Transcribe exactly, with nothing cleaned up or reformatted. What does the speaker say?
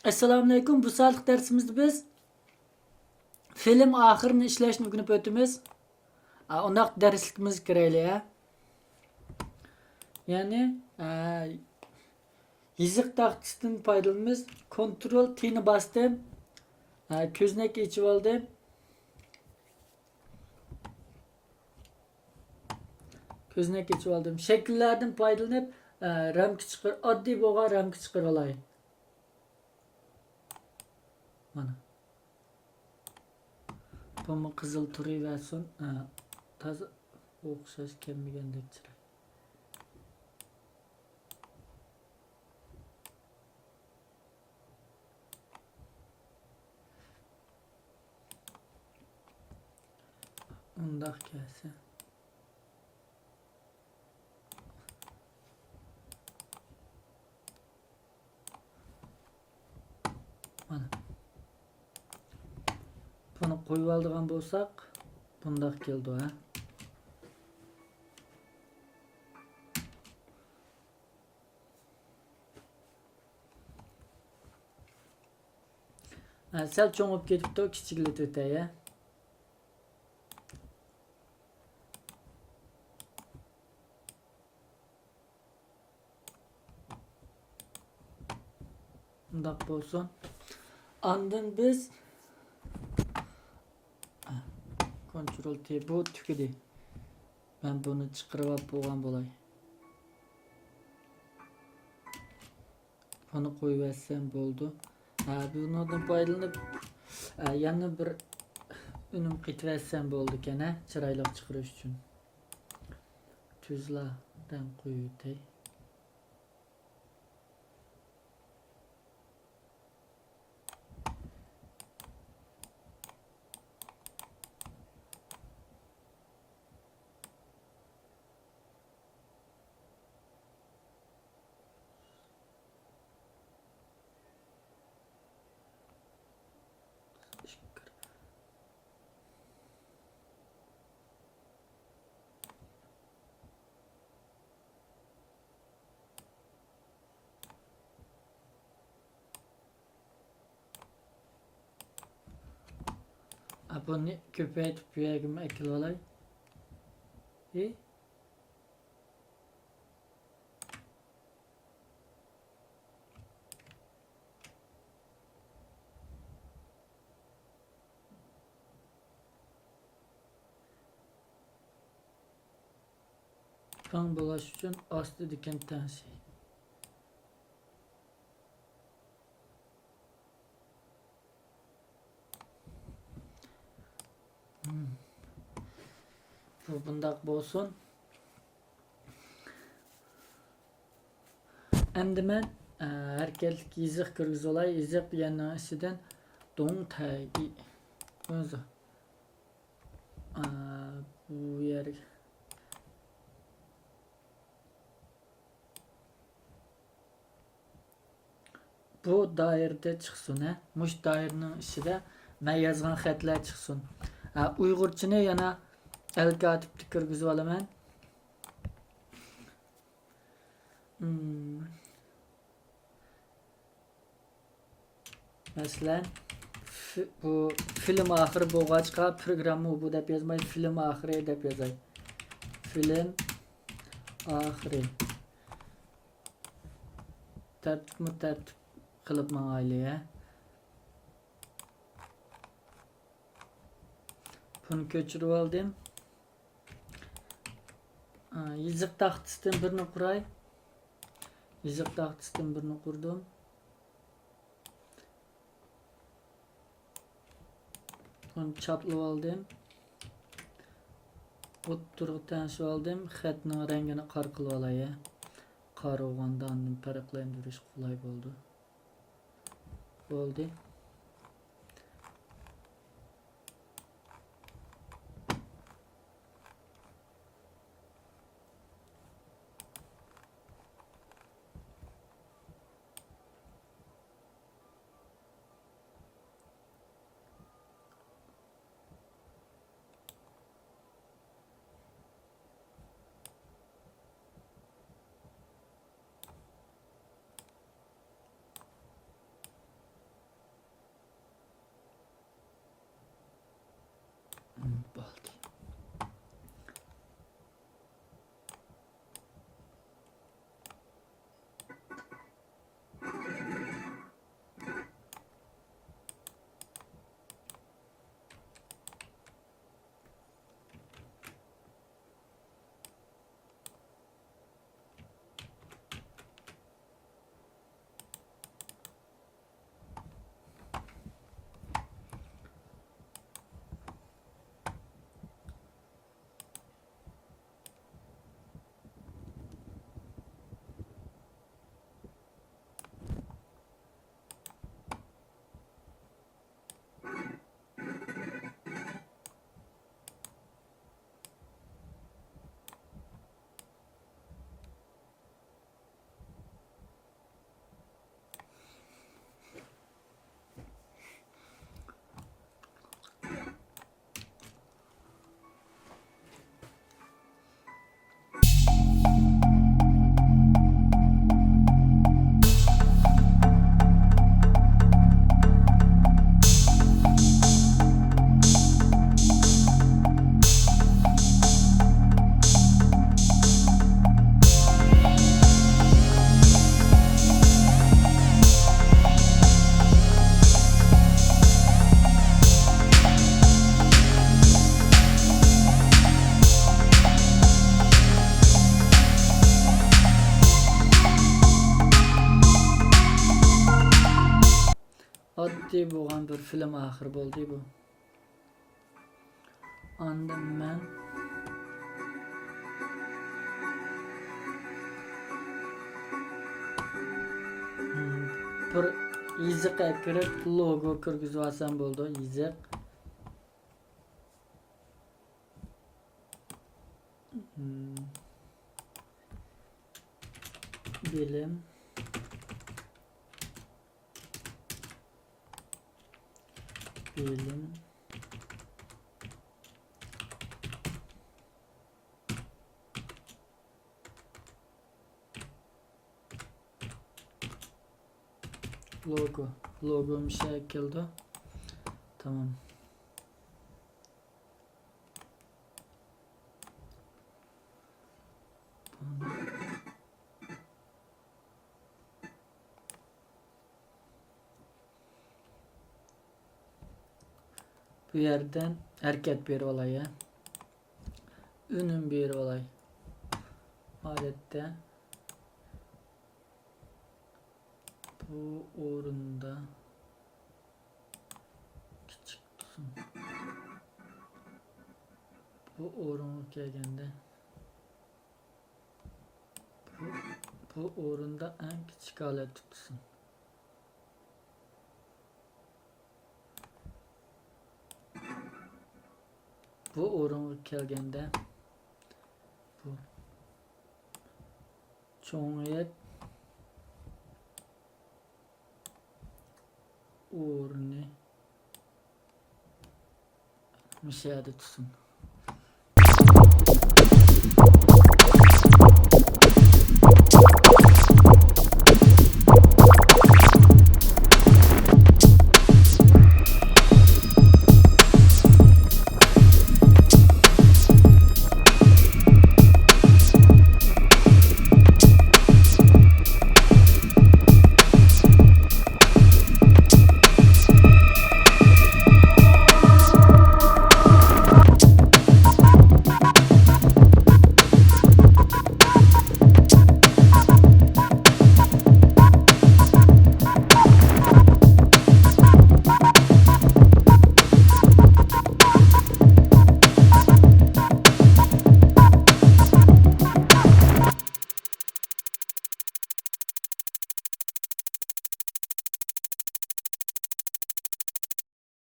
ئەسسالامۇئەلەيكۇم. بۇ سائەتلىك دەرسىمىزدە بىز فىلىم ئاخىرىنى ئىشلەشنى ئۆگىنىپ ئۆتىمىز. ئا، ئۇنداق دەرسلىكىمىزگە كىرەيلى، ھە. يەنى، ئا، يېزىق تاختىسىدىن پايدىلىنىمىز. كونترول تىنى باستىم. ئا، كۆزنەك ئېچىۋالدىم. كۆزنەك ئېچىۋالدىم. شەكىللەردىن پايدىلىنىپ، ئا، رامكا چىقىر-، ئاددىي بولغان رامكا چىقىرىۋالاي. مانا. بۇمۇ قىزىل تۇرۇۋەرسۇن. ھە، تازا ئوخشاش كەلمىگەندەك چىراي. ئۇنداق كەلسە. مانا. بۇنى قويۇۋالىدىغان بولساق، بۇنداق كېلىدۇ، ھە. ھە، سەل چوڭىيىپ كېتىپتۇ، كىچىكلىتىۋېتەي، ھە. ئۇنداق بولسۇن. ئاندىن بىز كونترول تى، بۇ تۈگىدى. مەن بۇنى چىقىرىپ بولغان بولاي. بۇنى قويۇۋەتسەم بولىدۇ. ھە، بۇنىڭدىن پايدىلىنىپ، ھە، يەنە بىر ئۈنۈم قېتىۋەتسەم بولىدىكەن، ھە، چىرايلىق چىقىرىش ئۈچۈن. تۈزلا رەڭ قويۇۋېتەي. ئا، بۇنى كۆپەيتىپ بۇ يەرگىمۇ ئەكىلىۋالاي. ھى؟ پىڭ بولاش ئۈچۈن ئاستىدىكىنى تەڭشەي. بۇ بۇنداق بولسۇن. ئەمدى مەن، ئە، ھەرىكەتلىك يېزىق كىرگۈزۈۋالاي. يېزىق دېگەننىڭ ئىچىدىن دۇڭ تەي ئۆزى. ئە، بۇ يەر. بۇ دائىرىدە چىقسۇن، ھە. مۇشۇ دائىرىنىڭ ئىچىدە مەن يازغان خەتلەر چىقسۇن. ھە، ئۇيغۇرچىنى يەنە ئەل كاتىپتە كىرگۈزۈۋالىمەن. مم. مەسىلەن، ف-، بۇ فىلىم ئاخىرى بولغاچقا، پروگرامما بۇ دەپ يازماي، فىلىم ئاخىرى دەپ يازاي. فىلىم ئاخىرى. تەرتىپمۇ تەرتىپ قىلىپ ماڭايلى، ھە. بۇنى كۆچۈرۈۋالدىم. ئا، يېزىق تاختىسىدىن بىرنى قۇراي. يېزىق تاختىسىدىن بىرنى قۇردۇم. بۇنى چاپلىۋالدىم. ئوتتۇرىغا تەڭشىۋالدىم. خەتنىڭ رەڭگىنى قارا قىلىۋالاي. قارىغاندا ئاندىن پەرقلەندۈرۈش قولاي بولىدۇ. بولدى. ئاددىي بولغان بىر فىلىم ئاخىر بولدى بۇ. ئاندىن مەن بىر يېزىققا كىرىپ لوگو كىرگۈزۈۋالسام بولىدۇ. يېزىق. بىلىم. بىلىم. لوگو. لوگو مۇشۇ يەرگە كېلىدۇ. تامام. بۇ يەردىن ھەرىكەت بېرىۋالاي، ھە. ئۈنۈم بېرىۋالاي. ئادەتتە بۇ ئورۇندا كىچىك تۇرسۇن. بۇ ئورۇنغا كەلگەندە بۇ، بۇ ئورۇندا ئەڭ كىچىك ھالەتتە تۇرسۇن. بۇ ئورۇنغا كەلگەندە بۇ چوڭىيىپ ئورنى مۇشۇ يەردە تۇرسۇن.